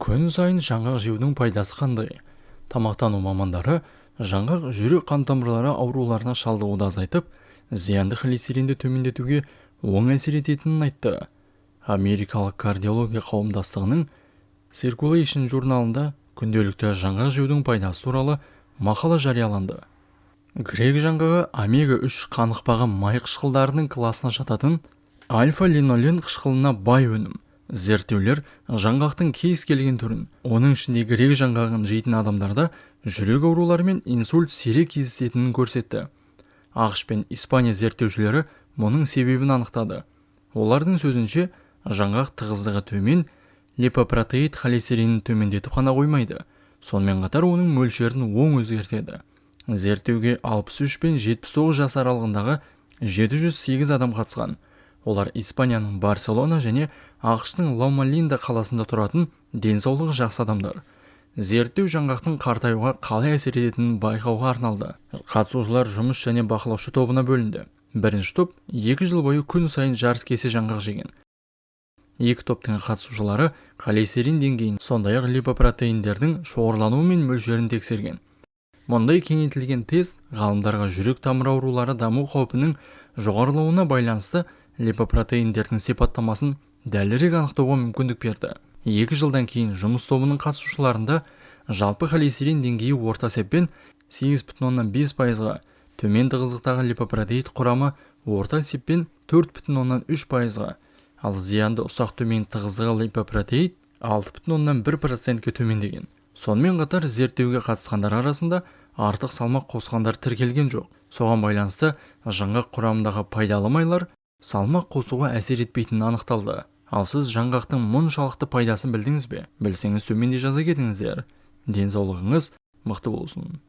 Күн сайын жаңғақ жеудің пайдасы қандай? Тамақтану мамандары жаңғақ жүрек қан тамырлары ауруларына шалдығуды азайтып, зиянды холестеринді төмендетуге оң әсер ететінін айтты. Америкалық кардиология қауымдастығының Circulation журналында күнделікті жаңғақ жеудің пайдасы туралы мақала жарияланды. Грек жаңғағы омега-3 қанықпаған май қышқылдарының класына жататын альфа-линолен қышқылына бай өнім. Зерттеулер жаңғақтың кез келген түрін, оның ішінде грек жаңғағын жейтін адамдарда жүрек аурулары мен инсульт сирек кездесетінін көрсетті. АҚШ пен Испания зерттеушілері мұның себебін анықтады. Олардың сөзінше, жаңғақ тығыздығы төмен липопротеид холестеринін төмендетіп қана қоймайды, сонымен қатар оның мөлшерін оң өзгертеді. Зерттеуге 63 пен 79 жас аралығындағы 708 адам қатысқан. Олар Испанияның Барселона және АҚШ-тың Лома-Линда қаласында тұратын денсаулығы жақсы адамдар. Зерттеу жаңғақтың қартаюға қалай әсер ететінін байқауға арналды. Қатысушылар жұмыс және бақылаушы тобына бөлінді. Бірінші топ 2 жыл бойы күн сайын жарты кесе жаңғақ жеген. Екі топтың қатысушылары холестерин деңгейін, сондай-ақ липопротеиндердің шоғырлануы мен мөлшерін тексерген. Мұндай кеңейтілген тест ғалымдарға жүрек тамыр аурулары даму қаупінің жоғарылауына байланысты липопротеиндердің сипаттамасын дәлірек анықтауға мүмкіндік берді. 2 жылдан кейін жұмыс тобының қатысушыларында жалпы холестерин деңгейі орта есеппен 8,5%-ға, төмен тығыздықтағы липопротеид құрамы орта есеппен 4,3%-ға, ал зиянды ұсақ төмен тығыздығы липопротеид 6,1%-ке төмендеген. Сонымен қатар зерттеуге қатысқандар арасында артық салмақ қосқандар тіркелген жоқ. Соған байланысты жаңғақ құрамындағы пайдалы майлар салмақ қосуға әсер етпейтіні анықталды. Ал сіз жаңғақтың мұншалықты пайдасын білдіңіз бе? Білсеңіз, төменде жаза кетіңіздер. Денсаулығыңыз мықты болсын!